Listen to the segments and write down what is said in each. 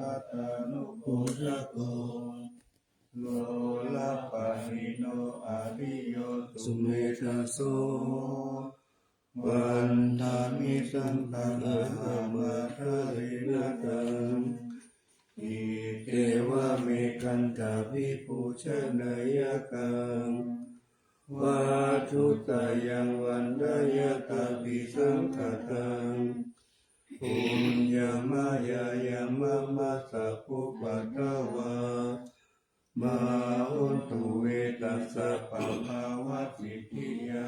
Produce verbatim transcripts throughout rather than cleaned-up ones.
Sabbadhipattānubhujako lolapahīno ariyo sumetthaso vandāmi tabbaṃ ahamatthāye nataṃ. Itthevamekantavibhūsanāyakaṃ vatthuttayaṃ vandeyya tabbisaṅkhataṃ. Puññamayā mama sabbupaddavā mā hontu ve tassa pabhāvasiddhiyā.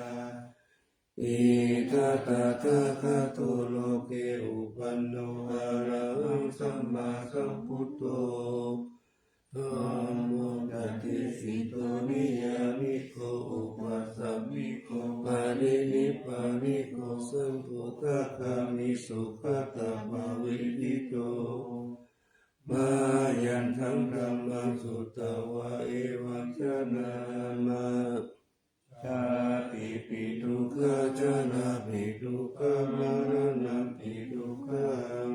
Ida tathāgato loke uppanno arahaṃ sammāsambuddho dhammo dadesito niyyāniko upasamiko parinibbāniko sambuddhagāmi sugatapāvidito. Mayantaṃ dhammaṃ sutvā evaṃ janāma jātipi dukkhā jarāpi dukkhā maraṇampi dukkhaṃ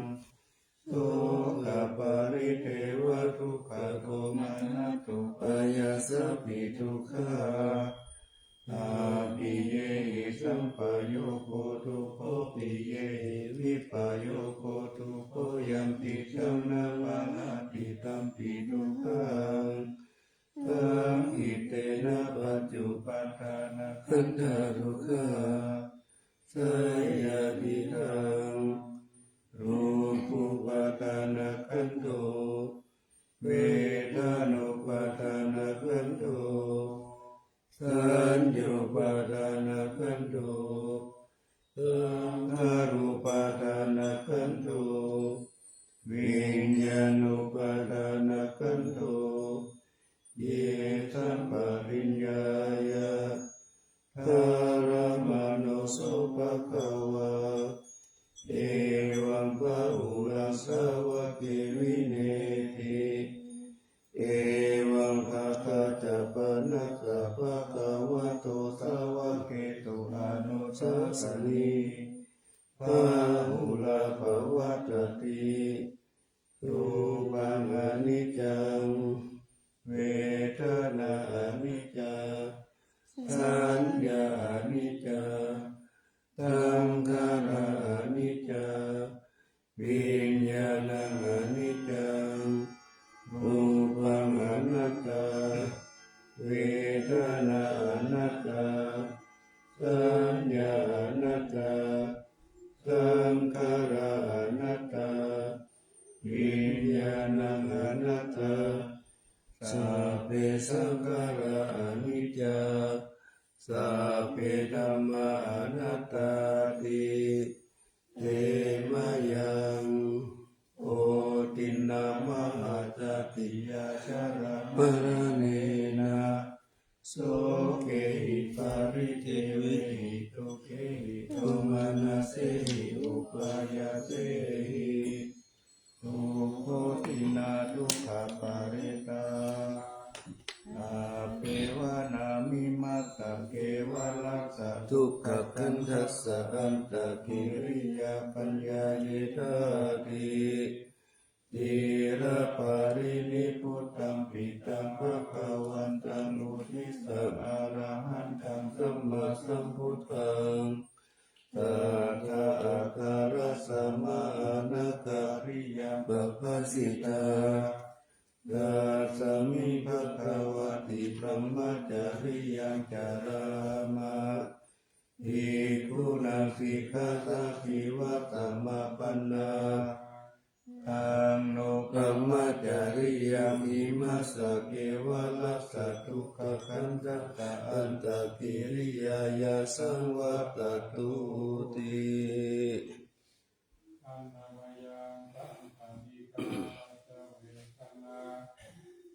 sokaparidevadukkhadomanassupāyāsāpi dukkhā. Appiyehi sampayogo dukkho piyehi vippayogo dukkho yampidaṃ na mahāti tampi dukkhaṃ saṅkhittena pañcupādānakkhandhā dukkhā. Seyyathīdaṃ rūpupādānakkhandho vedanupādānakkhandho saññāupādānakkhandho saṅkhārupādānakkhandho viññāṇupādānakkhandho ye sampariññāya dharamāno so bhagavā evaṃ bahulā sāvake vineyyati. Evaṃ bhagañca panassa bhagavato sāvakesu anussāsanī bahulā pavattati. Rūpaṃ aniccaṃ, vedanā aniccā, saññā aniccā, saṅkhārā aniccā, viññāṇaṃ aniccaṃ. Rūpaṃ anattā, vedanā anattā, saññā anattā, saṅkhārā anattā, viññāṇaṃ anattā. Sabbe saṅkhārā aniccā, sabbe dhammā anattāti. Te mayaṃ otiṇṇā mahāsatiyā jarāmaraṇena sokehi paridevehi dukkhehi domanassehi upāyāsehi dukkhotiṇṇā dukkhaparittā. Appeva nāmimassa kevalassa dukkhakandhassa antakiriyā paññāyedhāti. Thīra parinibbutampi taṃ bhagavantaṃ uddissa arahantaṃ sammāsambuddhaṃ tathāgatārakkhasāma anakkhariyā pabbāsitā. Tasmiṃ bhagavati brahmacariyaṃ carāma bhikkhūnaṃ sikkhāsādīva samāpannā. Taṃ no brahmacariyaṃ imassa kevalassa dukkhakandhassa antakiriyāya saṃvattatūti. Khandhamayaṃ saṅkhātikā pañca vedanā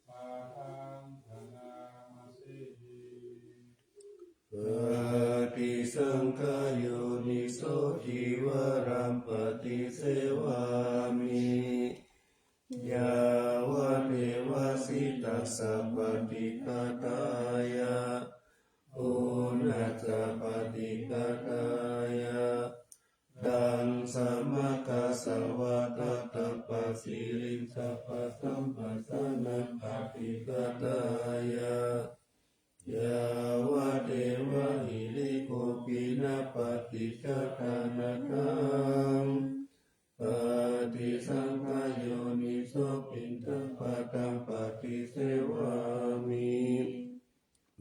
padaṃ bhaṇāma se. Paṭisaṅkhā yoniso cīvaraṃ paṭisevāmi yāvadeva sītassa paṭighātāya uṇhassa paṭighātāya. Taṃ samaggāsvātātappaṃ pasiriṃ sabbasamphassānaṃ paṭighātāya, yāvadeva hirikopī na paṭicchādanatthaṃ, paṭisaṅkhā yoniso piṇḍapātaṃ paṭisevāmi.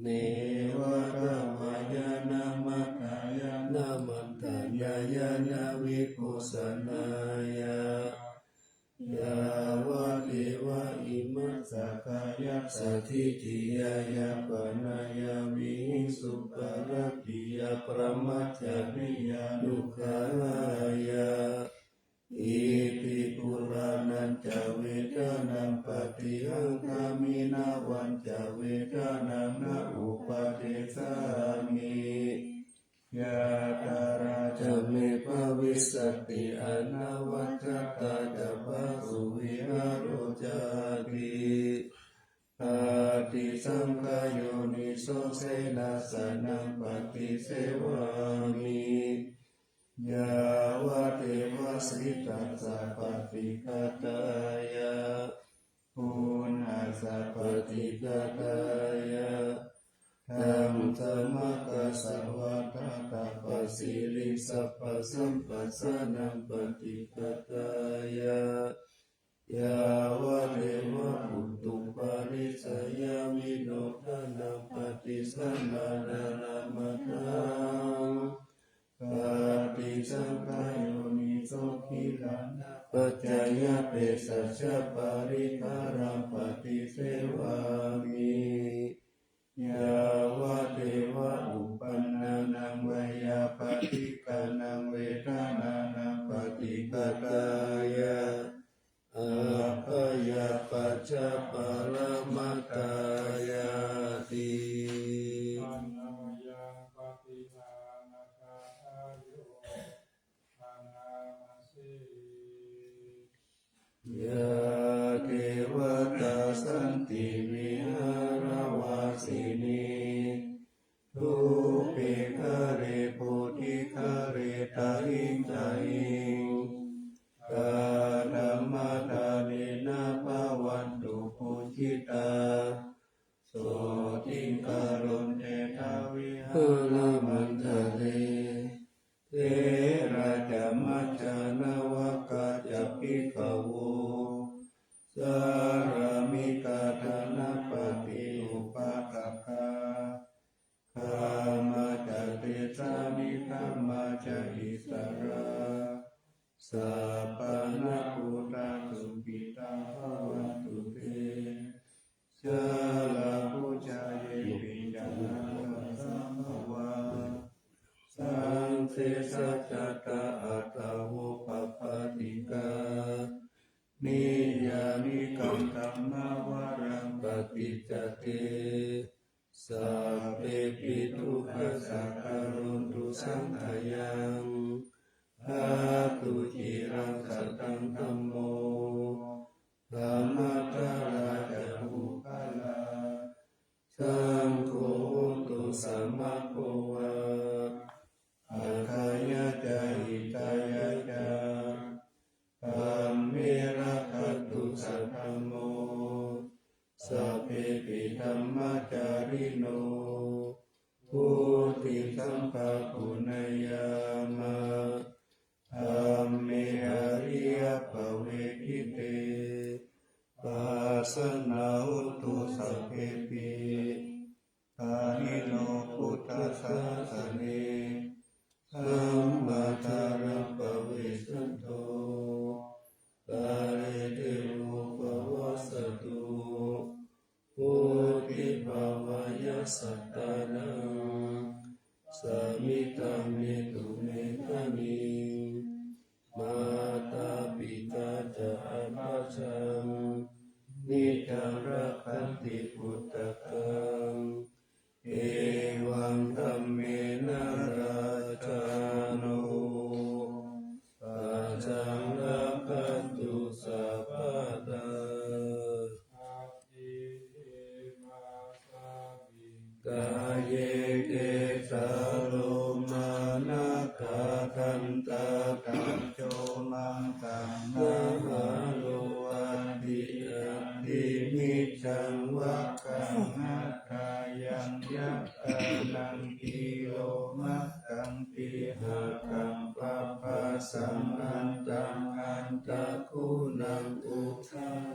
Neva davāya na madāya na maṇḍanāya na vibhūsanāya, yāvadeva imassa kāyassa ṭhitiyā yāpanāya vihiṃsuparatiyā brahmacariyānuggahāya. Iti purāṇañca vedanaṃ paṭihaṅkhāmi navañca vedanaṃ na uppādessāmi. Yātrā ca me bhavissati anavajjatā ca phāsuvihāro cāti. Paṭisaṅkhā yoniso senāsanaṃ paṭisevāmi, yāvadeva sītassa paṭighātāya, uṇhassa paṭighātāya, ḍaṃsamakasavātātapasiriṃsapasamphassānaṃ paṭighātāya, yāvadeva utuparissayavinodanaṃ paṭisallānārāmatthaṃ, paṭisaṅkhā yoniso gilānapaccayabhesajjaparikkhāraṃ paṭisevāmi, yāvadeva uppannānaṃ veyyābādhikānaṃ vedanānaṃ paṭighātāya, abyāpajjhaparamatāyāti. Anavajjaṃ paṭihaṅkhāyo anāmasi. Yā devatā santi vihāravāsinī, thūpe ghare bodhighare tahiṃ tahiṃ, tā dhammadānena bhavantu pūjitā, sotthiṃ karontedha vihāramaṇḍale. Therā ca majjhā navakā ca bhikkhavo, sārāmikā dānapatī upāsakā, gāmā ca desā nigamā ca issarā, sappāṇabhūtā sukhitā bhavantu te. Jalābujā yepi ca aṇḍasambhavā, saṃsedajātā athavopapātikā, niyyānikaṃ dhammavaraṃ paṭicca te, sabbepi dukkhassa karontu saṅkhayaṃ. Ṭhātu ciraṃ sataṃ dhammo, dhammaddharā ca puggalā, saṅgho hotu samaggo va, atthāya ca hitāya ca. Dhamme rakkhatu saddhammo, sabbepi dhammacārino, vuḍḍhiṃ sampāpuṇeyyāma. Dhamme ariyappavedite, pasannā hontu sabbepi, pāṇino buddhasāsane. Sammā dhāraṃ pavecchanto, kāle devo pavassatu, vuḍḍhibhāvāya sattānaṃ, samiddhaṃ netu medaniṃ. Mātā pitā ca atrajaṃ, niccaṃ rakkhanti puttakaṃ, evaṃ dhammena rājāno, pajaṃ rakkhantu sabbadā. Kāye kecā lomā nakhā dantā taco maṃ saṃ nahā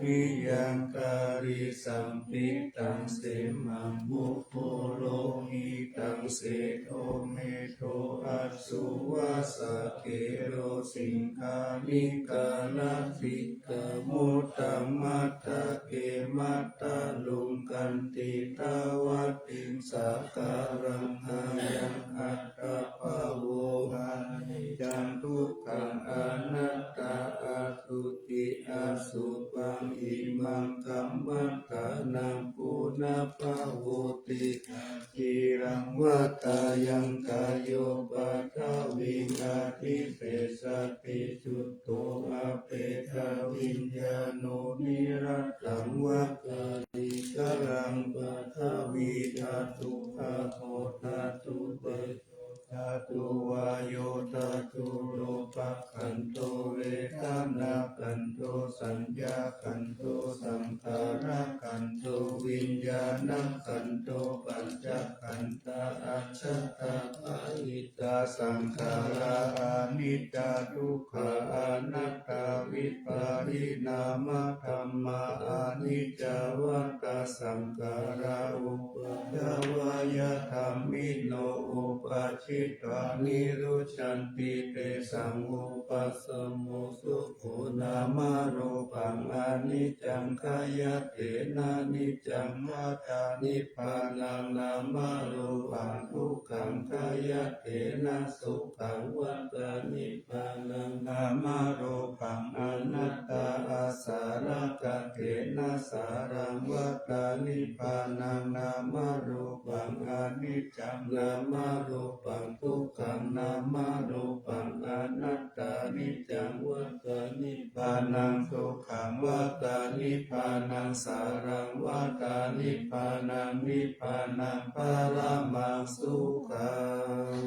Niyaṃ kārisamphitaṃ, semhaṃ mukhū lohitaṃ, sedo medo assu vassa, kero siṅghāṇikā lasikā, muda matthake matthaluṅ, khantītā vattiṃsakālaṃ, ayaṃ attabhāvo. Aniccaṃ dukkhaṃ anattā, asuci asubhaṃ, imaṃ kammadānaṃ punabbhavoti. Aciraṃ vatayaṃ kāyo, paṭhaviṃ adhisessati, chuddho apetaviññāṇo, niratthaṃ va kalīkaraṃ. Paṭhavī dhātu, āpo dhātu, tejo dhātu, vāyo dhātu, rūpakkhandho, vedanākkhandho, saññākkhandho, saṅkhārakkhandho, viññāṇakkhandho, pañcakkhandhā ajjhattabahiddhā saṅkhārā, aniccā dukkhā anattā, vipariṇāmadhammā. Aniccā vata saṅkhārā, uppādavayadhammino, uppajjitvā nirujjhanti, tesaṃ vūpasamo sukho. Nāmarūpaṃ aniccaṃ, khayattena niccaṃ, vata nibbānaṃ. Nāmarūpaṃ dukkhaṃ, khayattena sukhaṃ, vata nibbānaṃ. Nāmarūpaṃ anattā, āsarakkhaṇena sāraṃ, vata nibbānaṃ. Nāmarūpaṃ aniccaṃ, nāmarūpaṃ dukkhaṃ, nāmarūpaṃ anattā, niccaṃ, vata nibbānaṃ. Sukhaṃ, vata nibbānaṃ. Sāraṃ, vata nibbānaṃ. Nibbānaṃ paramaṃ sukhaṃ.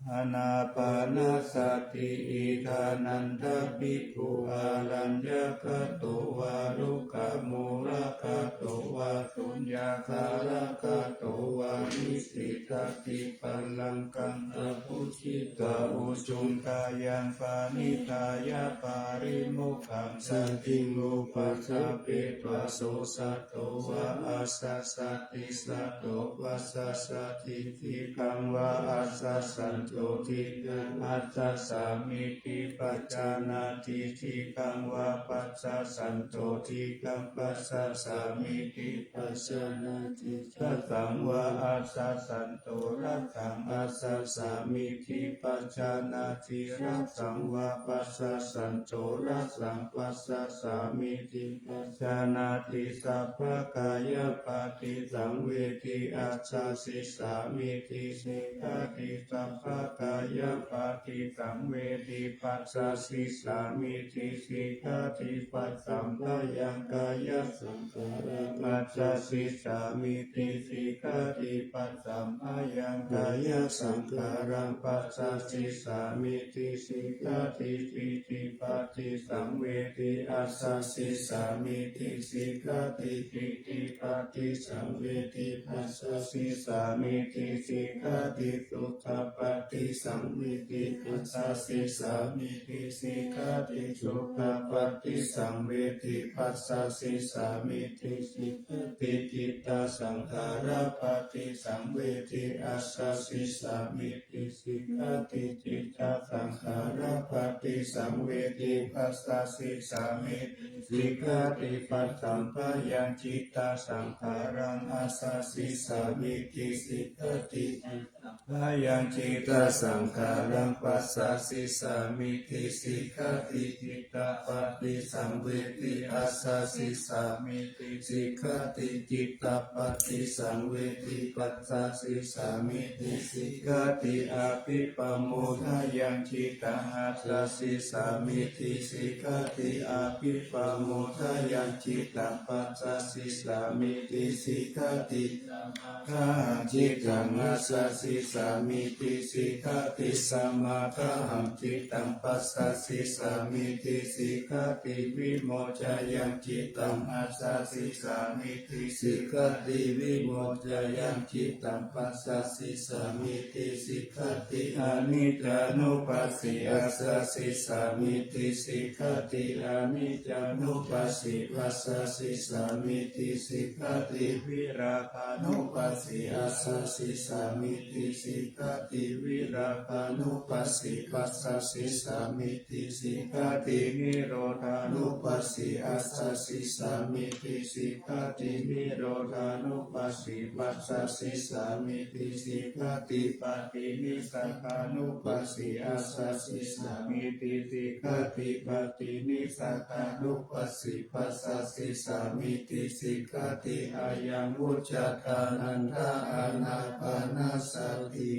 Ānāpānasati. Idha nanda bhikkhu āraññakato vā rukkhamūlagato vā suññāgāragato vā nisissati pallaṅkaṃ abhujjhitā ujuṃ kāyaṃ paṇidhāya pārimokkham satiṃ upaṭṭhapetvā so satto vā ācassa ti sato passasati dīghaṃ vā ācassanto dīghaṃ ācassāmīti pajānāti dīghaṃ vā passassanto dīghaṃ passasāmīti pajānāti rassaṃ vā ācassanto rassaṃ ācassāmīti pajānāti rassaṃ vā passassanto rassaṃ passasāmīti pajānāti sabbakāyapaṭisaṃvedi āccassissāmīti sikkhati sabbakāyapaṭisaṃvedi passassissāmīti sikkhati passamphayaṃ kāyasaṅ passassissāmīti sikkhati passamphayaṃ kāyasaṅkhāraṃ passassissāmīti sikkhati pītipaṭisaṃvedi ācassissāmīti sikkhati pītipaṭisaṃvedi passassissāmīti sikkhati sukhapaṭisaṃvedi passassissāmīti sikkhati sukhapaṭisaṃvedi passassissāmīti sikkhati cittasaṅkhārapaṭisaṃvedi ācassissāmīti sikkhati cittasaṅkhārapaṭisaṃvedi passassissāmīti sikkhati passamphayaṃ cittasaṅkhāraṃ ācassissāmīti sikkhati phayaṃ cittasaṅkhāraṃ passassissāmīti sikkhati cittapaṭisaṃvedi ācassissāmīti sikkhati cittapaṭisaṃvedi passassissāmīti sikkhati abhipamodhayaṃ cittaṃ ācassissāmīti sikkhati sikkhati. Abhipamoddayaṃ cittaṃ passasissāmīti sikkhati. Samādāhaṃ cittaṃ assasissāmīti sikkhati. Samādāhaṃ cittaṃ passasissāmīti sikkhati. Vimoccayyaṃ cittaṃ assasissāmīti sikkhati. Vimoccayyaṃ cittaṃ passasissāmīti sikkhati. Aniccānupassī assasissāmīti sikkhati. Aniccānupassī passasissāmīti sikkhati. Virāgānupassī assasissāmīti sikkhati. Virāgānupassī passasissāmīti sikkhati. Nirodhānupassī assasissāmīti sikkhati. Nirodhānupassī passasissāmīti sikkhati. Paṭinissaggānupassī assasissāmīti sikkhati. Paṭinissaggānupassī passasissāmīti sikkhati. Ayaṃ vuccatā ānanda ānāpānasati.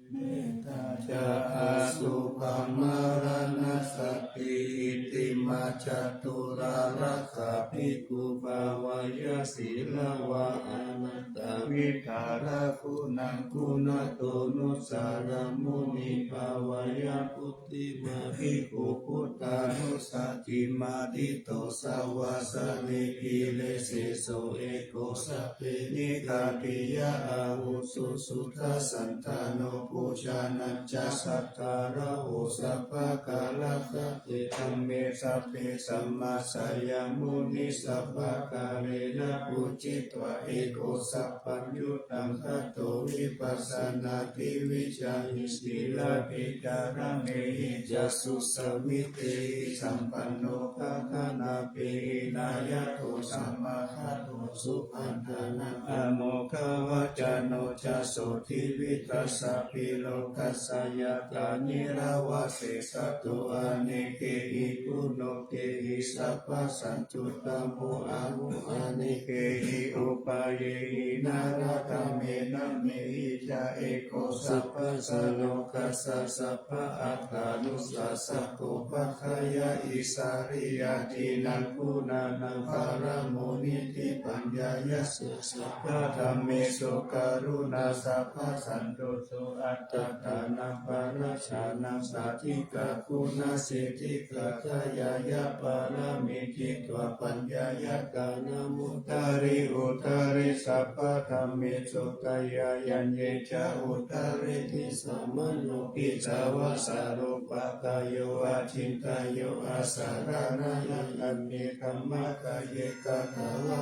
Mettā ca asubhaṃ maraṇasati. Itimā catulālākkhabhikkhū bhāweyya sīlavā ānandavidhāraguṇaṃ guṇato nussaraṃ muni bhāweyya. Puttimā bhikkhū buddhānussatimatito savāsane giriseso eko sabbe nikkhantiyā avuso suddhasandāno bojjhaneyyāhaṃ sattārāho sabbakālakatte dhamme sabbe samādaye muni sabbakālena pūjitvā eko sabbaṃ buddhaṃ kato vipassanādevijjāyī sīlavicaraṇehi ca susamitehi sampanno gāganāpehi nāyato samāgato supaṇṇānaṃ āmokavacano ca sotthi vītasabhilokassa yathā nirāvā seṭṭho anekehi guṇokehi sabbasaṃ uttamo ahu anekehi upāyehi nānāgadambhīramehi ca eko sabbaṃ sarokassa sabba attanussasako pagghāya isariyādīnaṃ guṇānaṃ paramoniddhi paññāya ca sabbadhammesu karuṇā sabbasanto so atthādānaṃ parājānaṃ sādhikā guṇasiddhikā dāyāya pāramī jitavā paññāya dānamuttari uttari sabbadhammesu dāyāya ye ca uttarehi samāno khitvāna rūpakāyo acintayuṃ asaraṇayaṃ aññe dhammakāye katvāna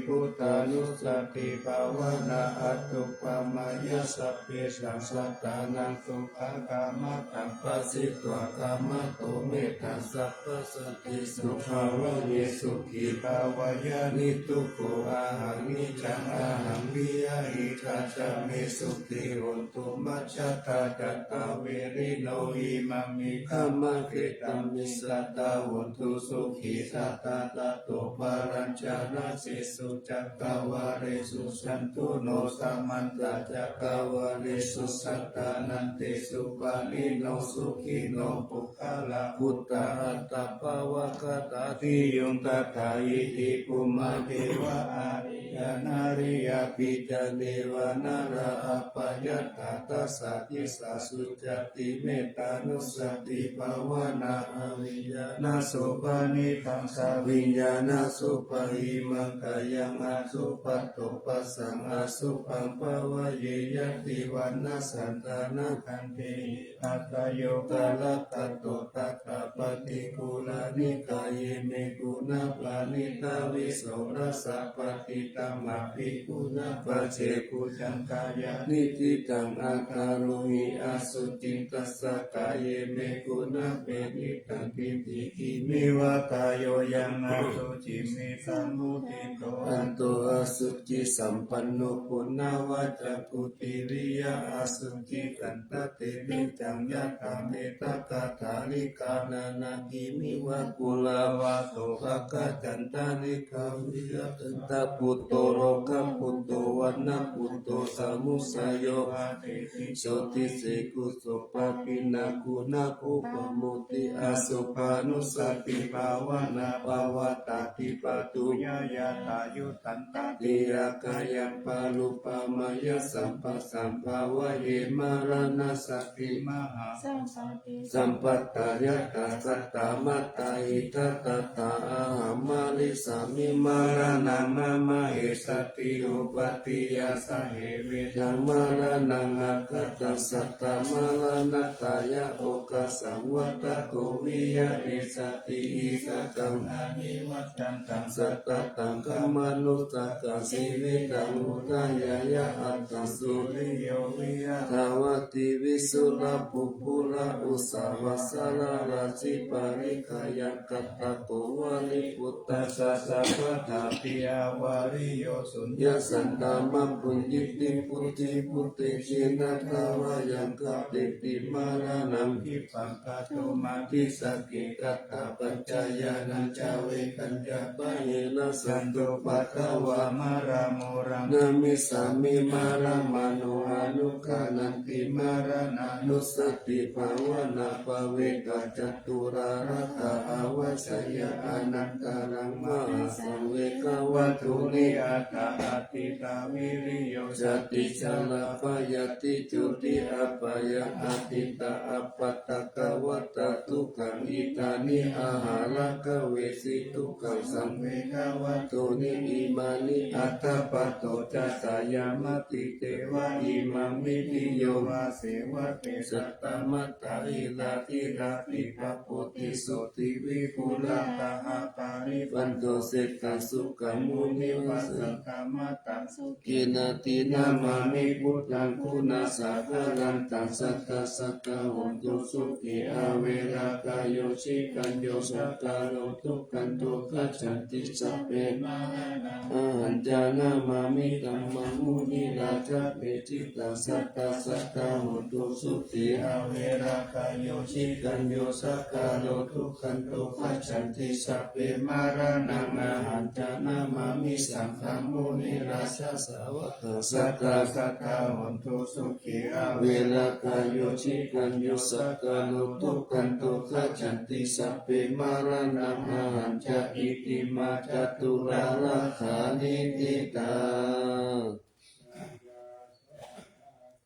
buddhānussati bhāvanā anuppamāya sabbesaṃ sattānaṃ sukhakaṃ kammaṃ pharitvā kamato mettaṃ sabbasatthisu bhāvaye sukhī bhāvaye niddukkho ahaṃ niccaṃ ahaṃ piyā hitatā ca me sukhī hontu majjhattā ca dvataraṇo imaṃ me dhammakkhettaṃ me sadā hontu sukhitattā tato palañca nassesu cakkavāḷesu santu no samantā cakkavāḷesu sattānaṃ tesu pāṇino sukhino puggalā buddhā atta bhavaggatā bhiyyo nattha iti bhummā devā ariyā nariyāpi ca devā nalā apayantaṃ tassa dissa sucati mettānussati bhāvanā aviññāṇasuppanidhaṃ ca viññāṇasuppahimaṃ kāyaṃ asubhato passaṃ asubhaṃ bhāvaye yadi vaṇṇaṃ candamā gandhī hi atha yo kālakato tathā paṭikulāni kāye me guṇā paṇītā visorasā patiṭṭhā mā bhikkhūnaṃ pacce bhujangāya niṭṭhitaṃ aṭṭharohi asuciṃ tassa kāye me guṇā paṇītaṃ diṭṭhi kimiva kāyo yaṃ asuciṃ visamuddhito anto asucisampanno puṇṇavaccaṃ kuṭīriyā asucigandhatemejaṃ yathā me takathalikā nānāgiriṃ iva kulavāso Ākacantalikkha vīrakantaputto, lokaputto vaṇṇaputto, samudayo ādi tejo, disīputo pāpiṇḍo, guṇūpamutti, asubbānussatibhāvanā pavattati. Pātuyā yathāyuddhaṃ, tatiyā kāyaṃ paruppameyya, sabbasaṃ bhāvaye maraṇassati. Mahāsaṅghamhi sabbattha, yattha jātā mātā ittādattā, ahaṃ marissāmi maraṇaṃ mama essatthi. Upādiyasahe vedaṃ maraṇaṃ, aggaṃ jātā maraṇatthāya, okāsaṃ vata ko viya essatthi. Idha kaṃ anivaññantaṃ, satathāgamanussayaṃ, jīvitaṃ udayāya aṭṭhaṃsu, suriyo va yathavatti, viduṃ rājubbalavāsavaṃ, sahassabrahmalāmaṃ, sīharajambakānaṃ, kaṭṭhako valībuddhajja, sabbattha piyavariyo, suññā santā mā bhuñjīti, puthī putethena, tvayaṃ kappeti maraṇaṃ, khippaṃ kātumatthissa, katthapaccayānañca, vegañca pahīnantu, santupaddavā maraṃ mudhaṃ, namissāmi maraṇaṃ, mano anuggaṇhanti maraṇānussatibhāvanā, pavetta ca tturārakkha, āvajjeyya anantaraṃ, mahāsaṅghe kho vatthuṃ, aṭṭha atītā viriyo, jāti jarābyādi jotī, abyāyaṃ atītā appaṭikavatā, dukkhaṃ idāni ahaṃ, rakkhaṃ vesi dukkhaṃ, saṅghe kho vatthuṃ, imāni aṭṭha paṭo cāyāmati, devā imaṃ vidheyya, vāseva te jātā, mātā irādhirāti, pā puttiṃsu divipulā, gahaparivaṇṇo, seṭṭho sukhamuṃ nivāsaṃ, ṭhānamantaṃ sukhena, ti namāmi buddhaṃ, guṇasaṅgharantaṃ, sadā sadā hontu sukhī, averā kāyo, osikayyo, saṅkhāro, dukkhato, gacchanti sabbe, maraṇaṃ ahañca namāmi, dhammaṃ munirājabhāsitaṃ, sadā sadā hontu sukhī, averā kāyo, osikayyo, saṅkhāro, dukkhato, gacchanti sabbe, maraṇaṃ ahañca namāmi, saṅghaṃ munirājassa vāhakaṃ, sadā sadā hontu sukhī, averā kāyo, osikayyo, saṅkhāro, dukkhato, gacchanti sabbe, maraṇaṃ ahañca. Itimā catūhā rakkhaṇīyā vītikā.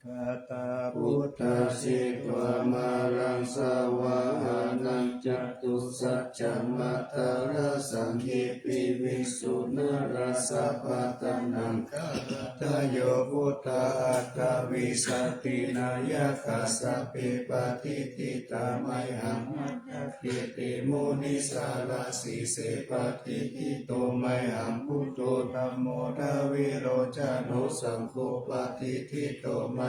Kataṃ buddhā jetvā māraṃ savāhanaṃ, catusaccāmatarasaññī, piviṃsu narāsabhā, taṇhaṅkarādayo buddhā, aṭṭhavīsati nāyakā, sabbe patiṭṭhitā mayhaṃ, matthake te munissarā. Sīse patiṭṭhito mayhaṃ, buddho dhammo dvilocano, saṅgho patiṭṭhito mayhaṃ,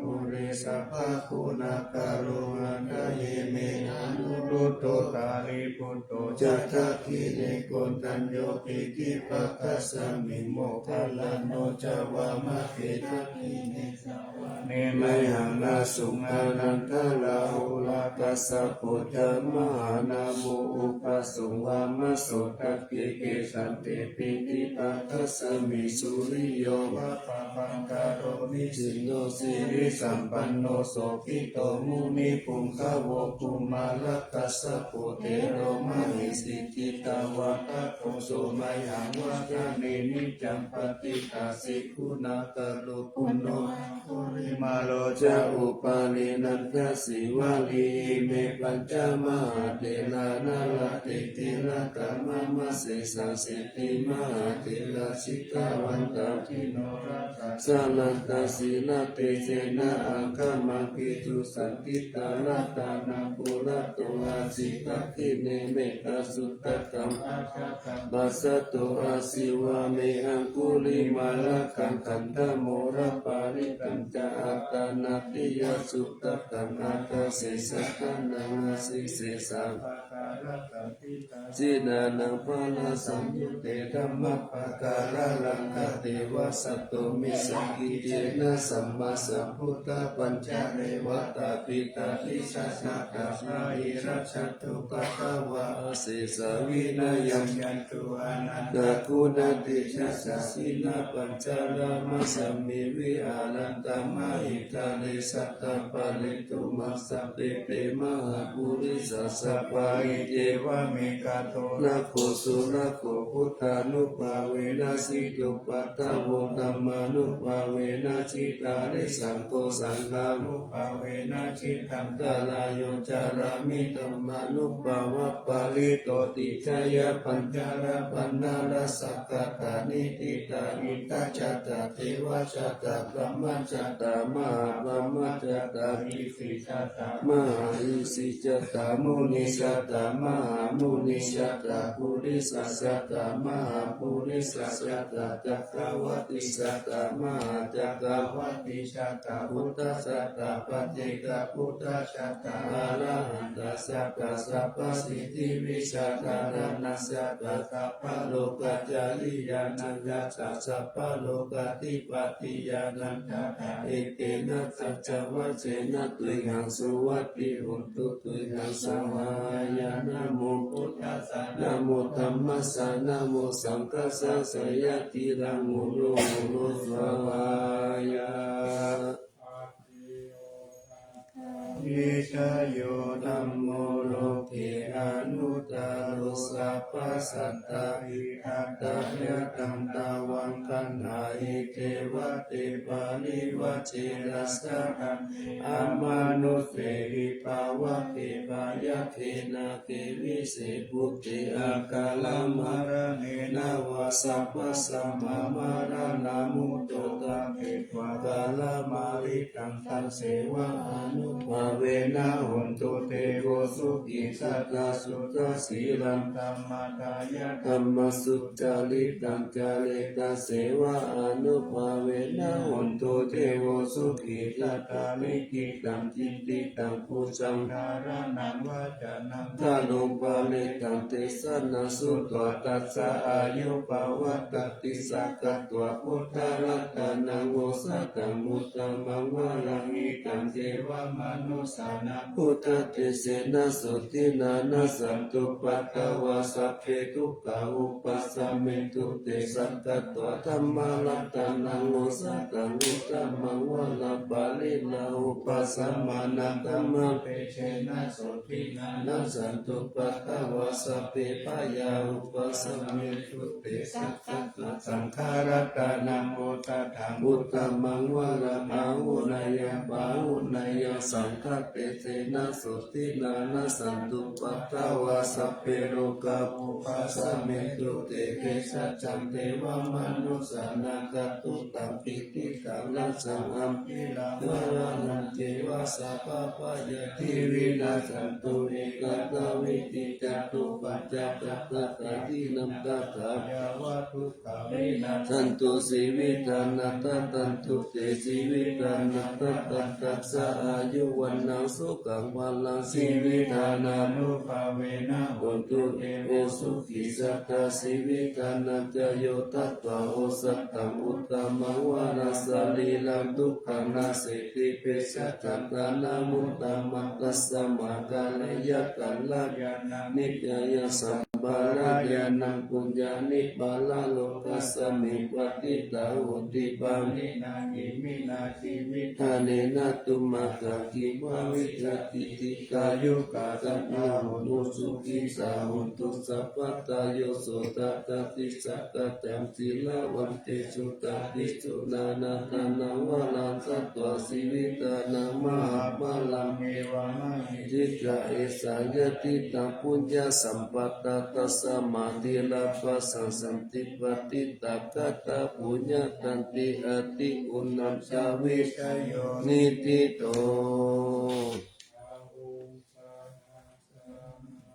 ure sabbaguṇākaro. Hadaye me anuruddho, sārīputto ca dakkhiṇe, koṇḍañño piṭṭhibhāgasmiṃ, moggallāno ca vāmake. Dakkhiṇe savane mayhaṃ, āsuṃ ānandarāhulā, kassapo ca mahānāmo, ubhāsuṃ vāmasotake. Kesante piṭṭhibhāgasmiṃ, suriyo va pabhaṅkaro, nisinno sirisampanno, sobhito munipuṅgavo. Kumārakassapo thero, mahesī cittavādako, so mayhaṃ vadane niccaṃ, patiṭṭhāsi guṇākaro. Puṇṇo aṅgulimālo ca, upālī nandasī valī, ime pañca mahātherā, nalāṭe tilakā mama. Sesāsīti mahātherā, jitavantā jinorasā, jalantā sīlatejena, aṅgamaṅgesu saṇṭhitā. Ratanānaṃ purato āsi, dakkhiṇe mettasuttakaṃ, dhajaggaṃ pacchato āsi, vāme aṅgulimālakaṃ. Khandhamoraparittañca, āṭānāṭiyasuttakaṃ, āṭṭhāse satta Nānānaṃ asīse sabbakālakaṃ. Jinānaṃ balasaṃyutte dhammappakāralaṅkateva, sattumisaṅkicena sammāsambuddhapañjare. Vātapittādisañjātā bāhirajjhattupaddavā, asesā vinayaṃ yantu, anantaguṇatejasā. Jinapañjaramajjhamhi viharantaṃ mahītale, sattappārisitomaṃ sabbe te mahāpurisāsabhā. Iccevamekanto rakkho surakkho, buddhānubhāvena jitupaddavo, dhammānubhāvena jitārisaṅgho, saṅghānubhāvena jitantarāyo, carāmi dhammānubhāvapālito. Ticcayapañjarapaṇṇarasaṅkhatāni, ṭhitā ittha jātā devā jātā brahmā jātā mahābrahmā jātā, mahāisi jātā mahāisi jātā, muni jātā mahāmuni jātā, purisā jātā mahāpurisā jātā, cakkavatti jātā mahācakkavatti jātā, buddhā jātā paccekabuddhā jātā, arahantā jātā sabbasiddhivijjā, dhāraṇā jātā sabbalokācariyānaṃ jātā, sabbalokādhipatiñāṇaṃ jātā. Etena saccavajjena tuyhaṃ suvatthi hotu, tuyhaṃ svāhāya. Namo buddhassa, namo dhammassa, namo saṅghassa, jayatilaṃ horo horo svāhāya. Vijayo dhammo loke anuttaro, sabbasattahi attayadhaṃ, tvaṃ gaṇhāhi devate parivajjena saha. Amanussehi pāvake bhayagge nāge vise bhūte, akālamaraṇena vā sabbasmā maraṇā mutto, tappetvā kālamāritaṃ, taseva ānubhāvena hotu devo sukhī sadā. Suddhasīlaṃ dhammadāyadammasujjhālitaṃ, care taseva ānubhāvena hotu devo sukhī sadā. Likkhitaṃ cintitaṃ pūjaṃ dhāraṇaṃ vācanaṃ garuṃ, parittaṃ desanaṃ sutvā, tassa āyu pavaḍḍhatīti. Sakkatvā buddharatanaṃ osathaṃ uttamaṃ varaṃ, hitaṃ devamanussānaṃ, buddhatejena sotthinā, nassantupaddavā sabbe dukkhā vūpasamentu te. Sakkatvā dhammaratanaṃ osathaṃ uttamaṃ varaṃ, pariḷāhūpasamanaṃ, dhammatejena sotthinā, nassantupaddavā sabbe bhayā vūpasamentu te. Sakkatvā saṅgharatanaṃ osathaṃ uttamaṃ varaṃ, āhuneyyaṃ pāhuneyyaṃ, saṅghatejena sotthinā, nassantupaddavā sabbe rogā vūpasamentu te. Bhejaggaṃ devamanussānaṃ, katūtamhi khippaṃ rajaṃ, ambhirāmaraṇañceva, sabbabhayādi vinassantu, ekaṃ taṃ viditvā, dukkhamacca saṅghatha, dīnaṃ dātā yāva dukkhamā vinassantu, jīvitamattha nandu te. Jīvitamaddha tassa āyu vaṇṇaṃ sukhaṃ balaṃ, jīvitadānānubhāvena hotu devo sukhī sadā. Jīvitadaññayo datvā osathaṃ uttamaṃ varaṃ, sarīraṃ dukkham naseti, bhejaggaṃ dānamuttamaṃ, tasmā kāleyya kalyāṇaṃ niyyāya, sambhāveyya yaṃ puññaṃ, imerā lokasmiṃ patiṭṭhā honti, pāṇinā iminā jīvihānena, tumhehi bhavissatīti. Dīghāyukā sadā hontu, sukhitā hontu sabbadā. Yo sodhaṃ dadi saṅghañca, sīlavantesu taṃ visu, nānādānaṃ varaṃ datvā, jīvitadānaṃ mahapphalaṃ, evamāhi cittā. Esā yadidaṃ puññasampadā, tasmā dīvānaṃ santi patiṭṭhā, katā puññakkhette ati uṇhissato, vijayo niṭṭhito.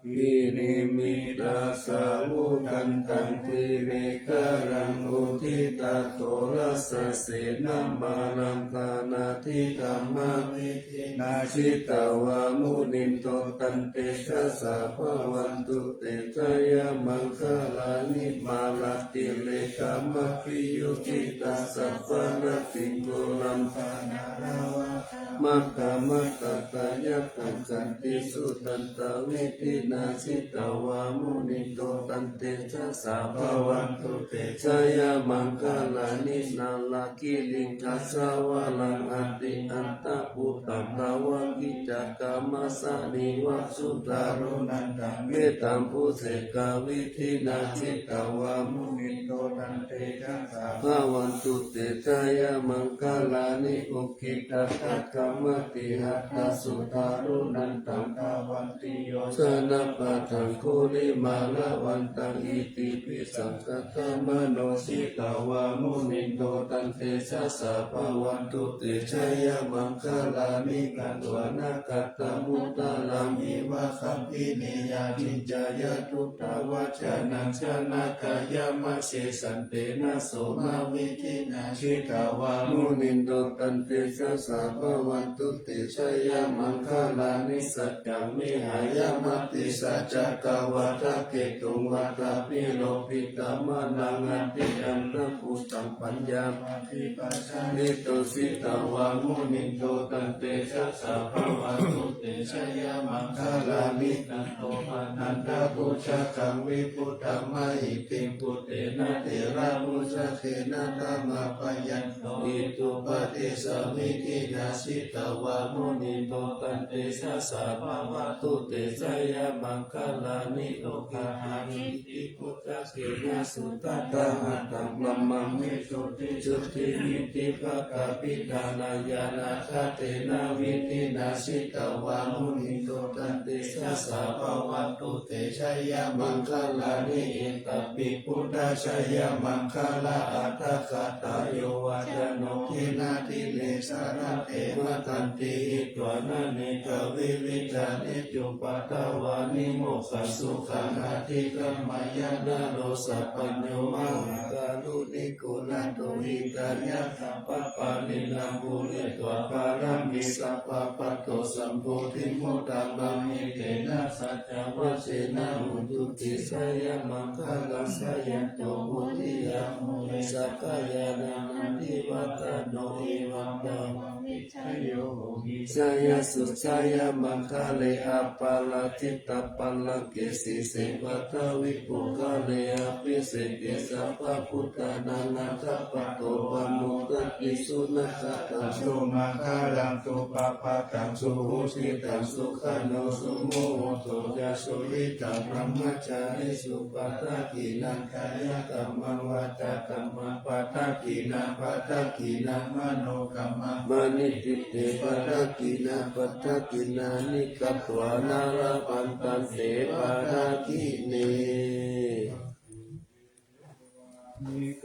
Vinimmita savudhantaṃ girigajaṃ uditaghorasasenamāraṃ dānādidhammavidhinā jitavā munindo tantejasā bhavatu te jayamaṅgalāni. Mārātirekamabhiyujjhitasabbarattiṃ ghorampanāḷavakamakkhamathaddhayakkhaṃ khantīsudantavidhinā jitavā munindo tantejasā bhavatu te jayamaṅgalāni. Nāḷāgiriṃ gajavaraṃ atimattabhūtaṃ dāvaggicakkamasanīva sudāruṇantaṃ mettambusekavidhinā jitavā munindo tantejasā bhavatu te jayamaṅgalāni. Ukkhittakhaggamatihatthasudāruṇantaṃ dhāvantiyojanapathaṅgulimālavantaṃ iddhībhisaṅkhatamano jitavā munindo tantejasā bhavatu te jayamaṅgalāni. Katvāna kaṭṭhamudaraṃ iva gabbhinīyā ciñcāya duṭṭhavacanaṃ janakāyamajjhe santena somavidhinā jitavā munindo tantejasā bhavatu te jayamaṅgalāni. Saccaṃ vihāya matisaccakavādaketuṃ vādābhiropitamanaṃ atiandhabhūtaṃ paññāpadīpajalito jitavā munindo tantejasā bhavatu te jayamaṅgalāni. Nandopanandabhujagaṃ vibudhaṃ mahiddhiṃ puttena therabhujagena damāpayanto iddhūpadesavidhinā jitavā munindo tantejasā bhavatu te jayamaṅgalāni. Duggāhadiṭṭhibhujagena sudaṭṭhahatthaṃ brahmaṃ visuddhijutimiddhibakābhidhānaṃ ñāṇāgadena vidhinā jitavā munindo tantejasā bhavatu te jayamaṅgalāni. Etāpi buddhajayamaṅgalaaṭṭhagāthā yo vācano dinadine sarate matandī hitvānanekavividhāni cupaddavāni mokkhaṃ sukhaṃ adhigameyya naro sapañño. Mahākāruṇiko nātho hitāya sabbapāṇinaṃ pūretvā pāramī sabbā patto sambodhimuttamaṃ. Etena saccavajjena hotu te jayamaṅgalaṃ. Jayanto bodhiyā mūle sakyānaṃ nandivaḍḍhano evaṃ tvaṃ vijayo hohi jayassu jayamaṅgale. Aparājitapallaṅke sīse paṭhavipokkhare abhiseke sabbabuddhānaṃ aggappatto pamodati. Sunakkhattaṃ sumaṅgalaṃ supabhātaṃ suhuṭṭhitaṃ sukhaṇo sumuhutto ca suyiṭṭhaṃ brahmacārisu. Padakkhiṇaṃ kāyakammaṃ vācākammaṃ padakkhiṇaṃ padakkhiṇaṃ manokammaṃ paṇidhī te padakkhiṇā. Padakkhiṇāni katvāna labhantatthe padakkhiṇe.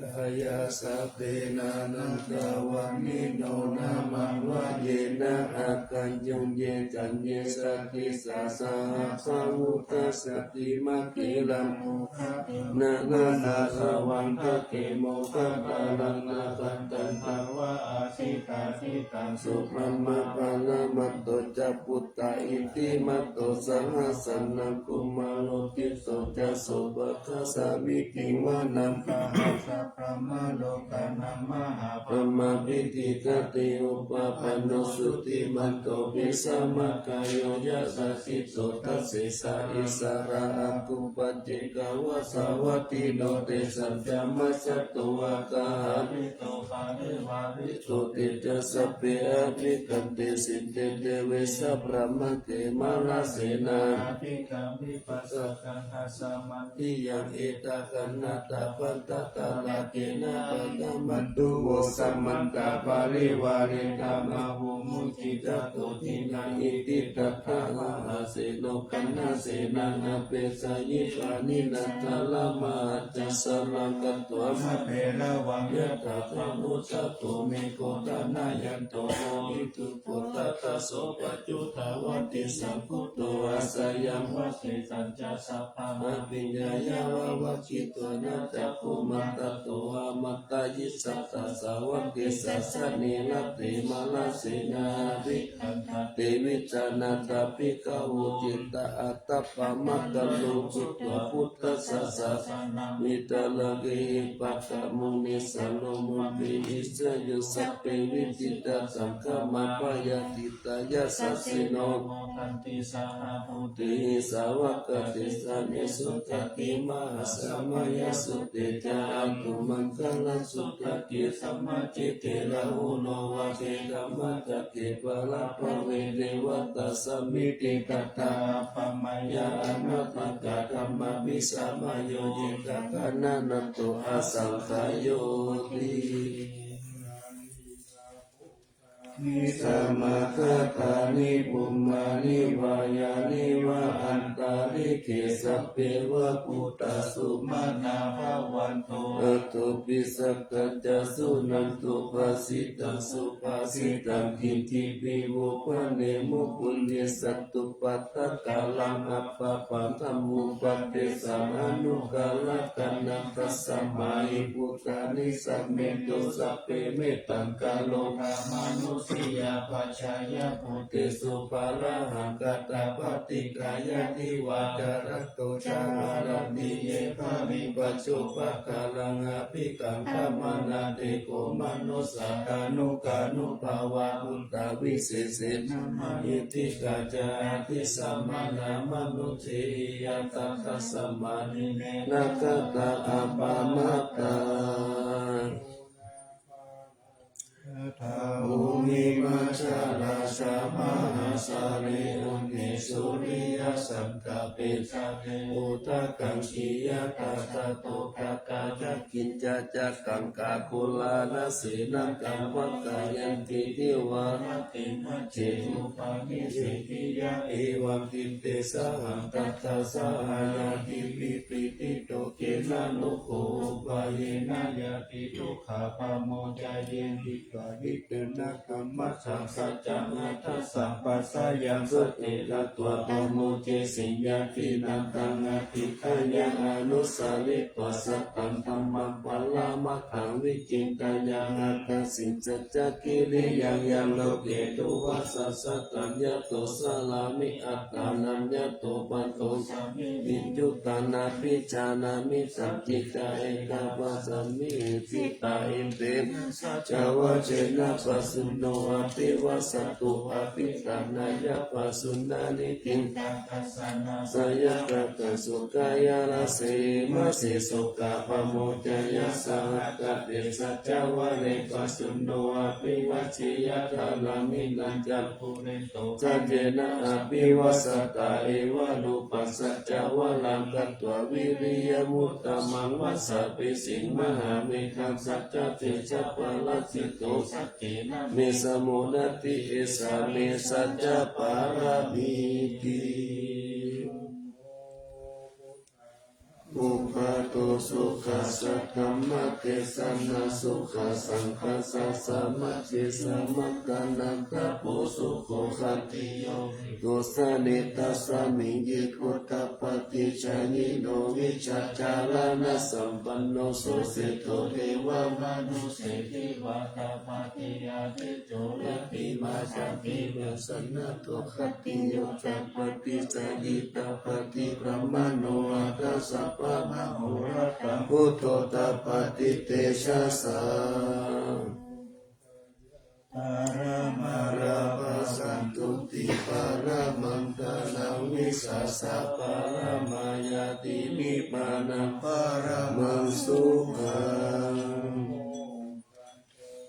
Kāyā sabbe nānattavaṇṇino nāmaṃ vayena akāññuṃ ye caññe sadisā saha bāhutā satimatthiraṃ nānāsavāhake mokhadvāraṃ nāgantaṃ dvā aṭṭhitā. Ṭhitā so brahmā paramatto ca puttā iddhimato saha sanaṅkumāro tisso ca sopāga sāmīciṃ vanaṃ gahaṃ sabrahmalokānaṃ mahābrahmābhitiṭṭhati. Upapanno jutimanto bhismākāyo yasassi so. Dasettha issarā āgū paccekavasavattino tesañca majjhato āga hārito parivārito. Te ca sabbe abhikkante sinde deve sabrahmake mārasenā abhikkāmi passa kaṇhassa mandiyaṃ. Ettāvatā ca bhaddekarattā Tārākena pakkhamantu vo samantā parivāretā, mā vo muñcittha koci naṃ iti. Tattha mahāseno kaṇhasenaṃ apesayi, pāṇinā talamāhacca saraṃ katvā bheravaṃ. Yathā pāvussako megho thanayanto, lohitabbo tadā so paccudāvatti, saṅkuddho asayaṃvase saññassa abhiññāya vavakkhitvāna cakkhumā. Tato āmantayi satthā sāvake sāsane rate, mārasenā abhikkantā te vijānātha bhikkhavo. Cittaṃ attappamakkhāluṃ sutvā buddhassa sāsanaṃ, vītarāgehi pakkhamunissaruṃ, vippaṭivissayo sabbe vijitā saṅgāmā bhayātī yasassino. Modanti saha bhūtehi sāvakā te janesutāti, mahāsamayassute ca āguṃ maṅgalaṃ. Sutake samaṅgike rāhulo vācekammantake, pāṇabhave devatā samitiṃ tathā āgamanā. Anāpannakā dhammā visamayo ca, kallaṇāto asaṅkhāyoti. Samāgatāni bhummāni vā yāni va antalikkhe, sabbe va bhūtā sumanā bhavantu athopi sakkacca. Suṇantu bhāsitaṃ subhāsitaṃ, khippaṃ pi vo bhaṇemu puññaṃ, sādhupaddakaraṃ appaṭivāraṃ, dhammupadesaṃ anuggārakkhaṇaṃ. Tasmā hi bhūtā nisāmethu sabbe, mettaṃ karotha mānusiyā pajāya, bhūtesu pāramā katā paṭikkhityāti vā. Kallaṃ to ca varanti ye baliṃ pajjupakaraṃ, abhikkantā manussā te manussā tanukānubhāvā, buddhavisesena mahiddhikā ca atthi samaṇā manussā hi. Yathā tasmā hi ne rakkhatha appamattā. Yathā bhumimañca rājā mahāsāgare udesayi, suriyaṃ santāpe ca ye odakaṃ, khiyatadā todakā dakkhitāni ca gaṅgā koṇḍañca disaṃ, pavakkanti divā rattimajjhe, upanissi khiyā evaṃ. Diṭṭhe sahaṃ tatra sahayaṃ, divi piṭṭhibhujagena, rogū upavhayena yati, dukkhā pamuñceyya, hitvā hitaṃ nāthammasaṃ. Saccaṃ aṭṭhaṃ sampajāya, sacce katvā pamuñcesi, yadi nāthaṃ adhiṭṭheyya, anusaritvā sataṃ dhammaṃ paramatthaṃ, vicinteyya aṭṭhaṃsu saccakiriyaṃ. Yā loke dunnuvāsā sataṃ, yato carāmi attānaṃ, yato paṭikkhameyyuṃ, taṃ abhijānāmi. Sañcicca ekapaññāni, ṭhitā etena saccavajjena, pajjunno abhivajjati, abhiṭhānāya pajunno niṭṭhitaṃ. Dassanāsayakataṃ sukhāya rase, imāsi sokā pamuñceyya, saha kaṭṭhe saccavajjena, pajjunno abhivajjeyya, dhāraṃ vineyya pūretvā, saccena abhivajjatā, evarūpaṃ saccavajjena katvā, viriyamuttamaṃ vajjabhesi, mahāviraṃ saccavajjesu, parajito saccena me samodati, esā me saccapāramīti. Uppādo sukhā saddhammadesanā, sukhā saṅghassa sāmaggī, samaggānaṃ tapo sukho. Khattiyo viruḷhako samassaṃ, ghottapāṇi jayino, vijjācaraṇasampanno, suseṭṭho devamānusse, divā tapati adi Rattimāsaṃ divasaṃ ratto, khattiyo tapati jhāyī tapati brāhmaṇo, atha sabbamahorattaṃ buddho tapati tejasā. Paramā lābhā santuṭṭhī paramaṃ dhanaṃ, vissāsaparamā ñātī nibbānaṃ paramaṃ sukhaṃ.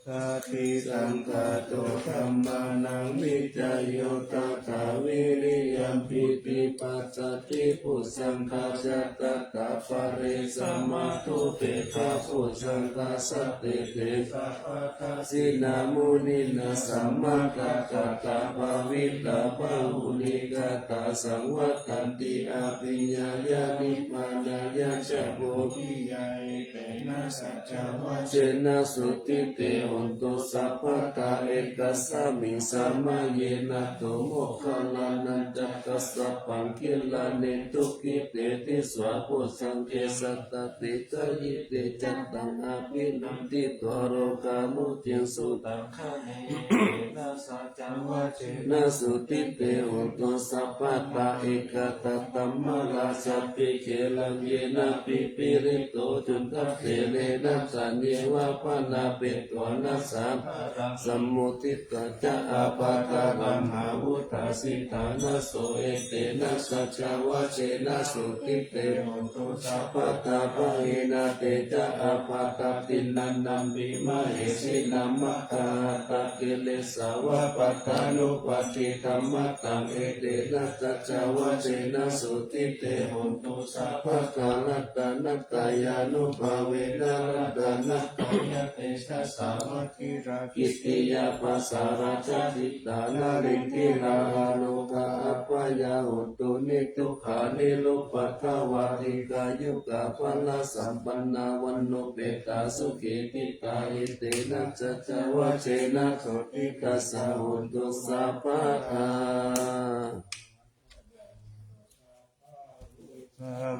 Sati saṅkhāto dhammānaṃ vicayo tathā, viriyampīti passaddhi bojjhaṅgā ca tathāpare, samādhupekkhabojjhaṅgā sattete sabbadassinā, muninā sammadakkhātā parittaṃ bahulīkatā, saṃvattanti abhiññāya nibbānāya ca bodhiyā. Etena saccavajjena sotthi te hotu sabbadā. Ekasmiṃ samaye nātho moggallānañca kassapaṃ, gilāne dukkhite disvā bojjhaṅge satta desayi. Te ca taṃ abhinanditvā rogā mucciṃsu taṅkhaṇe. Etena saccavajjena sotthi te hotu sabbadā. Ekadā dhammarājāpi gelaṃ yena pipīlito, cundattherena taññeva bhaṇāpetvāna sādaraṃ, sammoditvā ca ābādhā lambitvā vutthajjitānāso. Etena saccavajjena sotthi te hotu sabbadā. Pahīnā te ca ābādhā tiṇṇannampi mahesinaṃ, maggāhatakilesāva pattānuppattidhammataṃ. Etena saccavajjena sotthi te hotu sabbadā. Ratanattayānubhāvena ratanattayatejasā, mā tirā kittiyā pā sārā ca dhi tā narendriyā, arogā abyādo niddukkhā niruppaddavā, dīghāyukā balasampannā vaṇṇopetāsukhī dīghā. Etena saccavajjena sotthi tassa hotu sabbadā.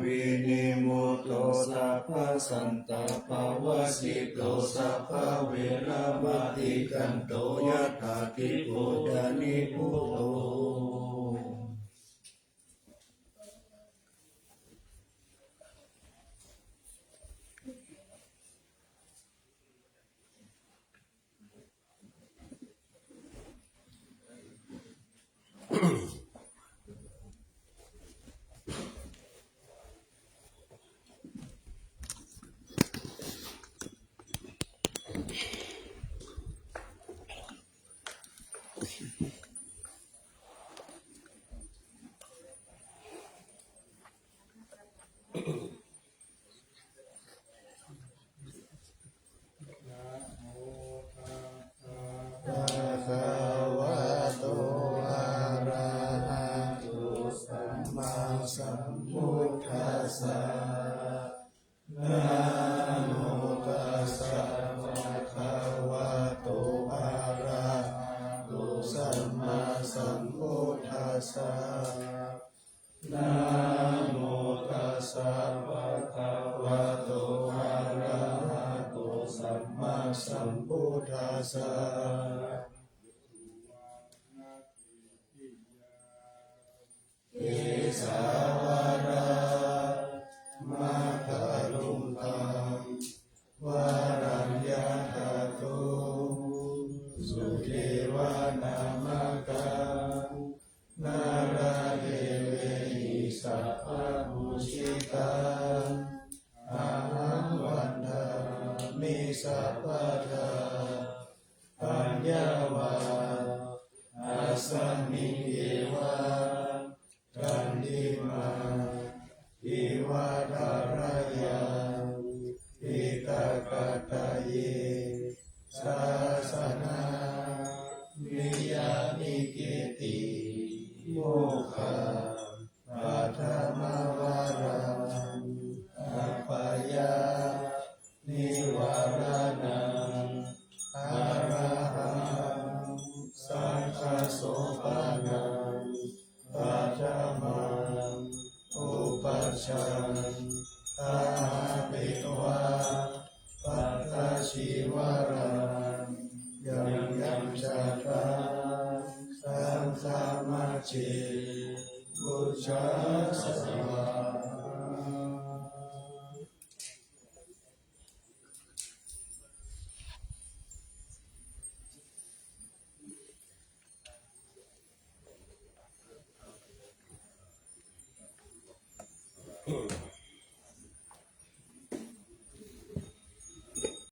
Vinimutto sabbasantāpavajjito sabbaveramatikkanto yathādhipajjunā bhūto. Bhagavato arahato sammāsambuddhassa. Namo tassa bhagavato arahato sammāsambuddhassa. Namo tassa bhagavato arahato sammāsambuddhassa. Kesā vārā makkhaluṅgaṃ varaṃ yadhātuṃ suddhevanaṃ makkhaṃ nāḷāgiriṃ sabbabhūshitaṃ ahaṃ vandāmi sabbadā. Aññāva asmiṃ-eva kandimā iva thalayaṃ piṭakatthaye sāsanamhi yāmi kitti mokkhapaṭhamavaraṃ apāyanivāraṇaṃ arahaṃ saṅghasopaṇṇaṃ paṭhamaṃ upajjhaṃ āhapetvā pattacīvaraṃ yaṃ yaṃ jātaṃ saṅghamajjhe pūjāya.